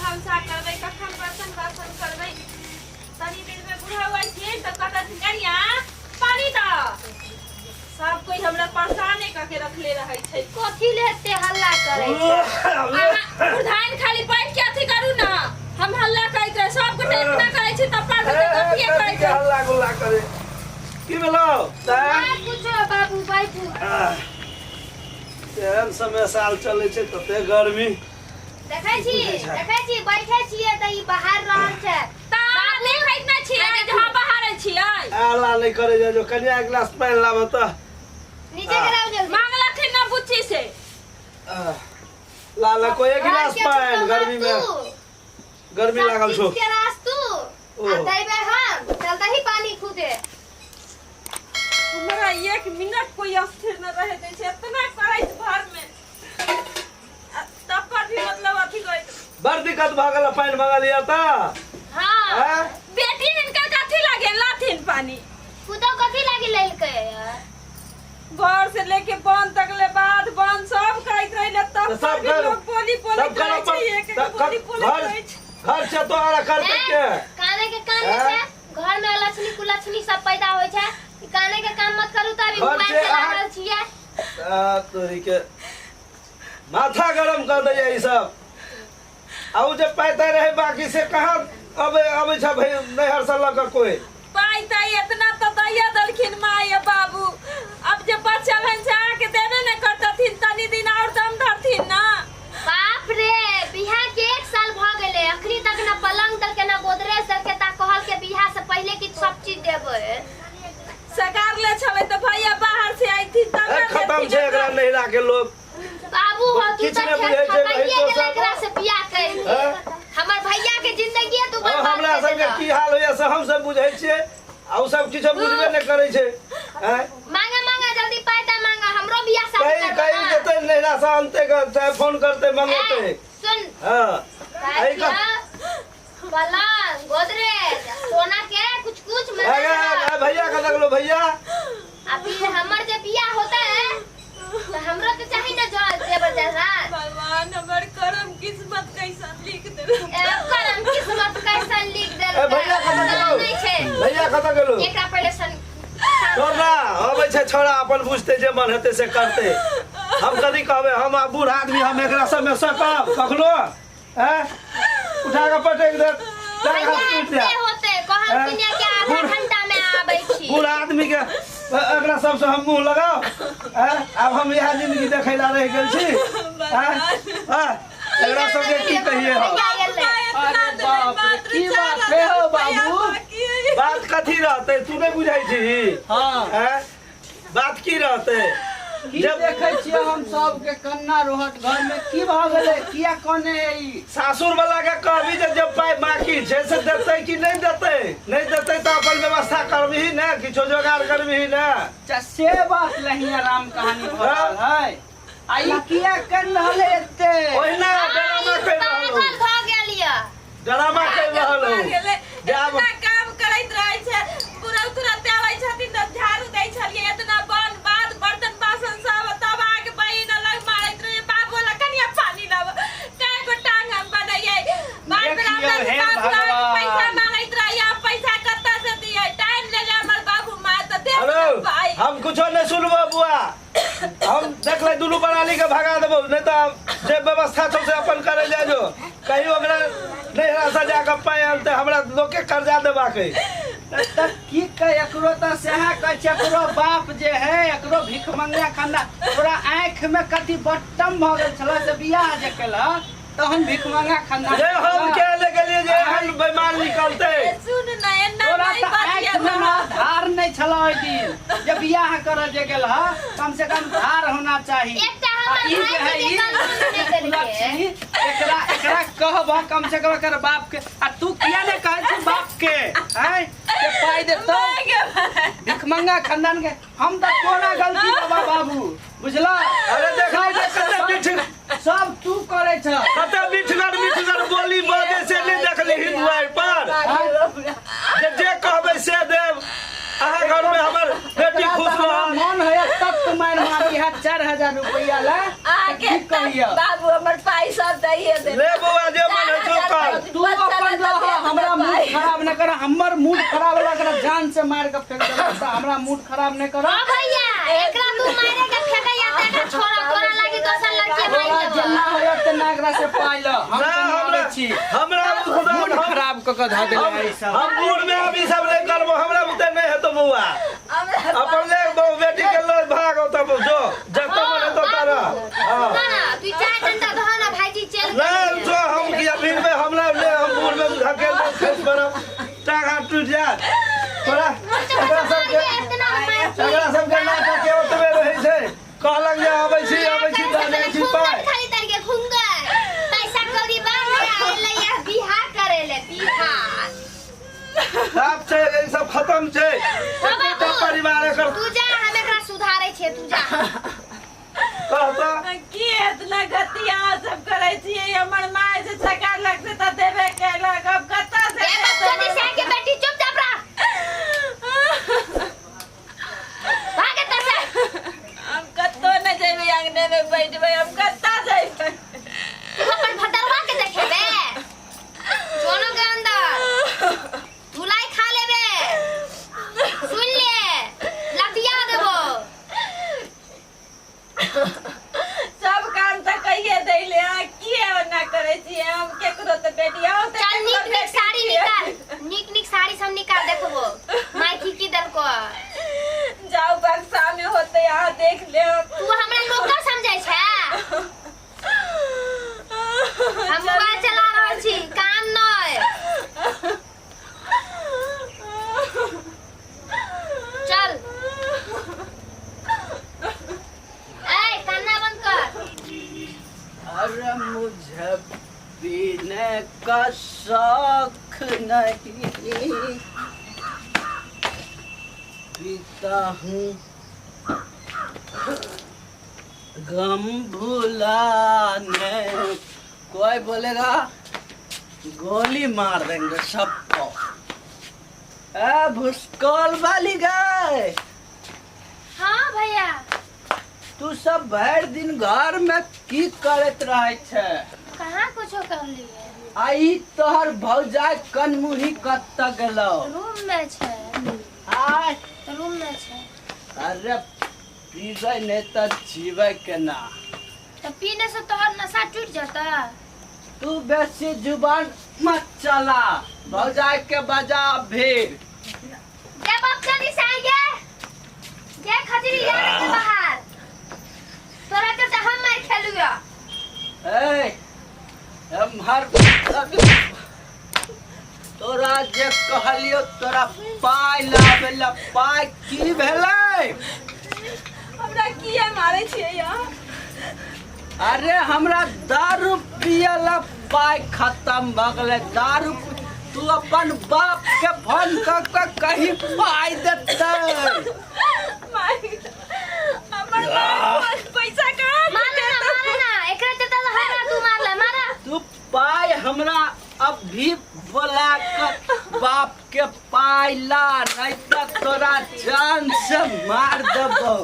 भनसा करबै, कखन बर्तन बासन करबै? तनी देर में बुढ़ा हुआ छियै तऽ कहतथिन, कनिया, पानी दऽ। सब कोई हमरा परेशाने कऽ के रखले रहै छै। कथी ले एते हल्ला करै छै? अहाँ बुढ़ाइन खाली बैठ के अथी करू ना, हम हल्ला करैत रहे। सब गोटे इतना करै छै तब पर गोटे कथिए करै छै? हल्ला गुल्ला करे की भेलौ? ना कुछो बाबू, बैठू। तेहन समय साल चलै छै, तते गर्मी। देखै छी, देखै छी, बैठे छियै तऽ ई बाहर रहल छै। तऽ अहाँ देखैत नहि छियै जे हम बाहर छियै? आला नहि करे जा जो, कनिया, एक गिलास पानि लाबऽ तऽ। नीचे कराउ जल्दी। मांगलखिन ना बुच्ची से। आह, ला ला कोई एक गिलास घर के पानि। पुतोह गर्मी में तू। गर्मी सब लागल छौ। चीज के रास तू ओ। आ दैबै हम, चल दही पानी खुदे। हमरा एक मिनट कोई स्थिर न रहे दै छै। इतना करैत घर में आ तब पर भी मतलब अथी करैत। बड़ दिक्कत भऽ गेल, पानि मंगलियै तऽ। हाँ। आँय? बेटी हिनकर कथी लागे लाथिन पानी? पुतोह कथी लागी लेलकै? घर से लेके वन तक ले, बाध वन सब करैत रहिले, तब तऽ पर सब भी कर लोग बोली बोलैत सब कर रहै छै, अपन एक एक तऽ बोली बोलैत घर रहै छै। घर छै तोहरा, करतै के? काने के कान आँय? छै, घर में लक्ष्मी कुलक्ष्मी सब पैदा होइ छै। ई काने के काम मत करू। तऽ अभी घर मोबाइल छै चला अहाँ रहल छियै। आ, तोरी के माथा गरम कर दैया ई सब। आ उ जे पाइ ताइ रहै बाकी, से कहाँ अबै अबै छै भै नैहर से लऽ कऽ कोइ? पाइ ताइ एतना तऽ दैया देलखिन माय आ बाबू। अब जे बचल हन से अहाँके देबे ने करतथिन। तनी दिन और दम धरथिन ना। बाप रे, बियाह के एक साल भऽ गेलै, अखनी तक ना पलंग देलकै ना गोदरेज देलकै। ता कहल के बियाह से पहिले की सब चीज देबै। सकार ले छलै तऽ भैया बाहर से अयथिन तब ए, ने खतम देथिन छै एकरा एकरा। नैहरा के लोग। बाबू हो तू किछु तऽ नहि बुझै छै, ठकाइए वही तो गेल सब। एकरा से बियाह करि के। हैं? हमर भैया के जिंदगी तू अब बर्बाद हमरा कर सबके देलह। की हाल होइया से हमसब बुझै छियै, आ उ सब किछो बुझबे नहि करै छै। आँय? मांगा मांगा जल्दी, पाइ मांगा, हमरो बियाह शादी कहीं करबा कहीं ना। जेतै नैहरा से अनतै ग, चाहे फोन करतै, मंगेतै। ए, सुन। हँ। कहै एहि छियौ, पलंग गोदरेज सोना के कुछ कुछ ए, ए, मंगा। ए, भैया के लगलो भैया। आ फिर हमर जे बियाह होता है तो हमरो तो चाही ना जो जेवर जेवरात। भगवान, हमर करम किस्मत कैसन लिख देलक। ए, करम किस्मत कैसन लिख ए भैया देलकै। कतऽ गेलो? नहीं छै। भैया कतऽ गेलो? एकरा पहिले सन छोड़ ना, अबै छै छोड़ा, अपन बुझतै, जे मन हेतै से करतै। हम कथी कहबै? हम आब बूढ़ आदमी, हम एकरा सबमे सकब कखनो? हैं, उठा कऽ पटकि देत, टांग हाथ भैया टूटि एते जायत। होते कहलखिन हैं? कि आधा घंटा में आबै छी। बूढ़ आदमी के एकरा सबसँ हम मुँह लगाउ? हैं? आब हम इएह जिंदगी देखै ला रहि गेल छी? हैं? हैं? एकरा सबके की कहिए हम? भैया एलै। अरे बाप रे, की बात है हो बाबू? बात कथी रहतै, तू नहि बुझै छी? हाँ। हैं? बात की रहतै? की जब देखै छियै हम सबके कन्ना रोहट घर में? की भऽ गेलै? किया कने है ई? सासुर वाला के कहबी जे जब पाइ बाकी छै से देतै कि नहि देतै? नहि देतै तऽ अपन व्यवस्था करबही ने, किछो जोगाड़ करबही ने। अच्छा, से बात लही राम कहानी भऽ रहल है। आ ई किया कर रहल है एते? ओहिना ड्रामा ई करि रहल पागल हूँ। भऽ गेल यऽ। ड्रामा करि रहल हूँ। जे आब इतना काम करैत रहै छै बुढ़ऊ, तुरंत आबै छथिन तऽ झाड़ू दै छलियै, इतना बन बाद बर्तन बासन सब, तब आके बहिन अलग मारैत रहै, बाबू वाला कनिया पानी लाब। कए गो टांग हम बनैयै बार बेर। देखियौ हमरा हे बाबू आके पैसा भगवान। मांगैत रहै, हम पैसा कतऽ से दियै? टाइम ले ले हमर बाबू माँ तऽ दे। हेलो। पाइ। हम कुछो नहि सुनबो बुआ। हम देख ले, दुनू बराली के भगा देबो, नहीं तो जे व्यवस्था छौ से अपन करे जाय जो। कहीं ओकरा नैहरा से जाके पाइ आनतै, हमरा लोग के कर्जा देबाक है। तऽ की कह, एकरो तऽ सएह कहै छै। एकरो बाप जे है, एकरो भिखमंगा खानदान। तोरा आँखि में कथी बट्टम भऽ गेल छलह से बियाह जे केलह तहन भिखमंगा खानदान? जे हम के ले गेलियै जे एहन बेमार निकलतै? सुन ना, एना तोरा नहीं तऽ बतिया। आँखि में ना धार नहि छलह ओहि दिन जे बियाह करऽ जे गेल ह। कम से कम धार होना चाही। एकटा आ हमर ई जे है भाई ई के गलती नहि देलकै। लक्ष्मी, एकरा एकरा कहबह कम से कम एकर बाप के। आ तू किया ने कहै छी बाप के आँय के पाइ देतौ? भिखमंगा खानदान के हम तऽ कोना गलती देबा बाबू, बुझला? अरे देख ले जे कते मीठ सब तू करै छ। कते मीठगर मीठगर बोली बजै से नहि देखली दुआरि पर? जे जे कहबै से देब, अहाँ घर में हमर बेटी एकरा खुश तऽ हमरा रहत। मन है तब मारि मारी है 4000 रुपैआ ला। अहाँके की कहिया? बाबू हमर पाइ सब दैये दे। ले बौआ, जे मन होइ छौ ओकर। तू अपन रह, हमरा मूड खराब न कर। हमर मूड खराब होला एकरा जान से मार के फेंक देबो त हमरा मूड खराब न कर। हां भैया, एकरा तू मारे के फेंके या त एकरा छोड़ा, तोरा लागी दोसर लड़की मार तोरा देबो। जेना होया तेना एकरा से पाइ ल। हम ना तऽ नहि हमरा आबै छी। हमरा खुदा मूड खराब क के धऽ देले है सब। हम बूढ़ में अभी सब नहीं करबो, हमरा बुते नहीं हेतो बौआ। अपन ले बहु बेटी के ले भागो तब जो जब मन हेतो तारा। हां ना ना, तू चाय डंडा धो ना भाईजी चल। ना जो हम किया भीड़ में हमरा ले, हम बूढ़ में धकेल दे खेत पर टांग हाथ टूट जात। तोरा एकरा सबके इतना मार एकरा सबके नाटक के ओतबे रहै छै। कहलक जे अबै छी अबै छी दऽ दै छी पाइ। खाली तरके घुंगर पैसा कौड़ी बांध के आइले या बिहार करे ले बिहार। साफ छै, ई सब खत्म छै। हाँ एकोटा बाबू। परिवार एकर तू जा, हम एकरा सुधारे छियै, तू जा। कहता की एतना गति अहाँ सब करै छियै? हमर माय जे सरकार लगतै तऽ देबे केलक, अब कतऽ से ए बच्चों दिशा के बेटी, चुपचाप रह, भाग एतऽ से। हम कतौ नहि जेबै, अंगने में बैठबै। हम कतऽ जेबै? तू अपन भदरवा के देखेबे दोनों के अंदर धुलाई खा लेबे, सुन ले, लतिया देबो। सब काम तऽ कहिए दैले, अहाँ किए ओना करै छियै? हम केकरो तऽ बेटी अहूँ तऽ चल केकरो नीक नीक बेटी साड़ी छियै। निकाल, नीक नीक साड़ी सब निकाल, देखबो माय की की देलको। जाउ, बक्सा में होतै, अहाँ देख लेब। तू हमरा नौकर समझै छै? हम मोबाइल चला रहल छी, काम नहीं। चल ए, कान्ना बंद कर। अरे मुझे पीने का शौक नहीं, पीता हूँ गम भुलाने। कोई बोलेगा गोली मार देंगे सबको। ए भुसकौल वाली गए। हाँ भैया। तू सब भरि दिन घर में की करैत रहै छै? कहाँ कुछो कर लिए। आ ई तोहर भौजाई कनमुही कतऽ गेलौ? रूम में छै। आय? रूम में छै। अरे पीबै नहि तऽ जीबै केना? तो पीने से तोहर नशा टूट जाता? तू बेसी जुबान मत चला, भौजाई के बजा भीड़। जे बाप चली से आइए जे खजरी यार के बाहर, तोरा के तो हम मार खेलुआ। ए एम्हर तोरा जे कहलियो तोरा पाइ लाबै ला, पाइ की भेलै? हमरा किए मारै छियै अहाँ? अरे हमरा दारू पिए ला पाइ खत्म भऽ गेलै। दारू तू अपन बाप के फोन कऽ के कही पाइ देतै। माय, हमर माय पैसा कहाँ से मारा ना। देतौ? मारा ना, एकरा चलते तो हमरा तू मारले, मारा। तू पाइ हमरा अभी बोला कर बाप के पाइ ला, नहीं तऽ तोरा जान से मार देबो।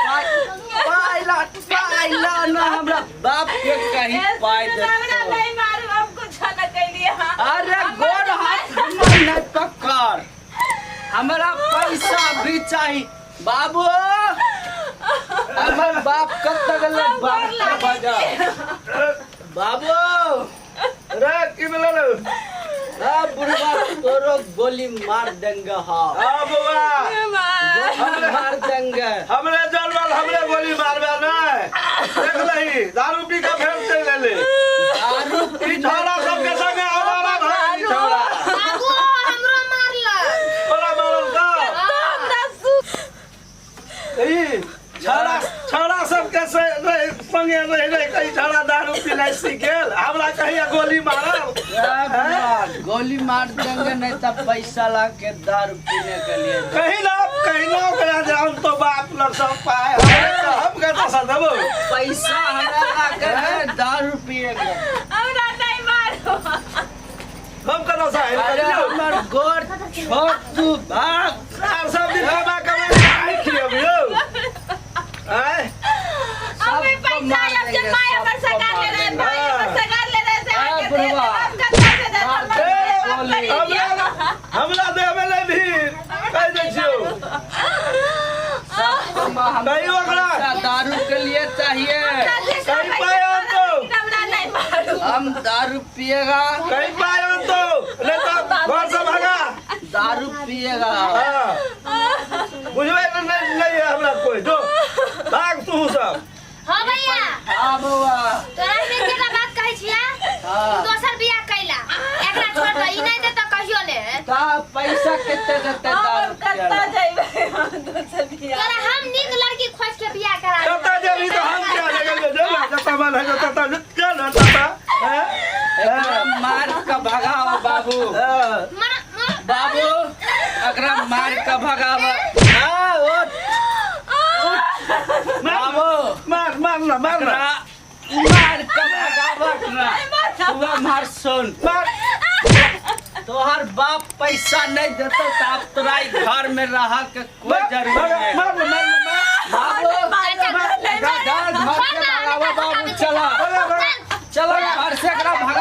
पाइ ला, पाइ ला ना, हमरा बाप के कहीं ए, पाइ सुनू ना, हमरा देतौ। नहीं मारू, हम कुछ न कैलियै हँ। अरे हमर गोर हाथ हमर नहीं पकड़, हमरा पैसा भी चाही। बाबू, हमर बाप कब गेलै? हम बाप गोर के लागै बजा बाबू। रे की भेलै? आ बुढ़वा, तोरो गोली मार देंगे। हाँ। हाँ बौआ। माय। गोली मार देंगे। हमरे जनमल हमरे गोली मारबे नहीं, देख लही, दारू पी के फेर चलि एलै। दारू ई छौड़ा सबके संगे आवारा भऽ गेल ई छौड़ा। बाबू, हमरो मारलक। तोरा मारल का? हमरा ई छौड़ा छौड़ा सबके से रहि संगे रहि रहि कहीं छौड़ा दारू पिनाइ सीख गेल, हमरा कहिया गोली मारब। ए बुढ़वा, गोली मार देंगे, नहीं तो पैसा ला के दारू पीने के लिए दे। कहीं ना कहीं ना ओकरा जे हम तो बाप लग सब पाए हम कतऽ से देबो? पैसा हमरा ला के दे, दारू पिएंगे। हमरा नहीं मारू। हम कतऽ से अरे हमर गोर छोड़, तू भाग। आर सब दिन कमा कमा के आइ खियबियौ आँय। हमें सबको पैसा मार अब देंगे, जब माय हमर सबको सगा मार ले रहे, देंगे। भाई हमर सगा ले रहे से ए आके बुढ़वा। हम कहियो ओकरा। पैसा दारू के लिए चाहिए। कहीं पाए तो हमरा नहीं मारू। हम दारू पिएगा। कहीं पाए तो नहीं तो घर से भागा। दारू पिएगा। हाँ बुझबै ने नहीं नहीं है हमरा कोई जो भाग तू सब। हाँ भैया। हाँ बउआ। तोरा हम एकेटा बात कहै छिया। हाँ। तू दोसर बियाह कैला एकरा छोड़ दे, ई नहीं देता कहियो ने। ता पैसा कितने देते हम दारू कत्ता पिएला? जइबै हम दोसर बियाह? तोरा हम नीक लड़की खोज के बियाह करा देब। कत्ता जेबही तो हम क्या जगह जो ना जत्ता मन है जत्ता चल ना तत्ता हैं? एकरा मार के भगाओ बाबू। हाँ। मर मर बाबू एकरा मार के भगाओ। हाँ उठ उठ बाबू। मार मार ना मार ना एकरा मार के भगाओ एकरा। तू मार सुन। मार। तोहर बाप पैसा नहीं देतो तो आप तोरा ई घर में रह के कोई मार जरूरी नहीं। मार मार मार बाबू चाचा, गाधा घर से भगावा बाबू। चला भगा, भगा। चलो घर से एकरा भगा।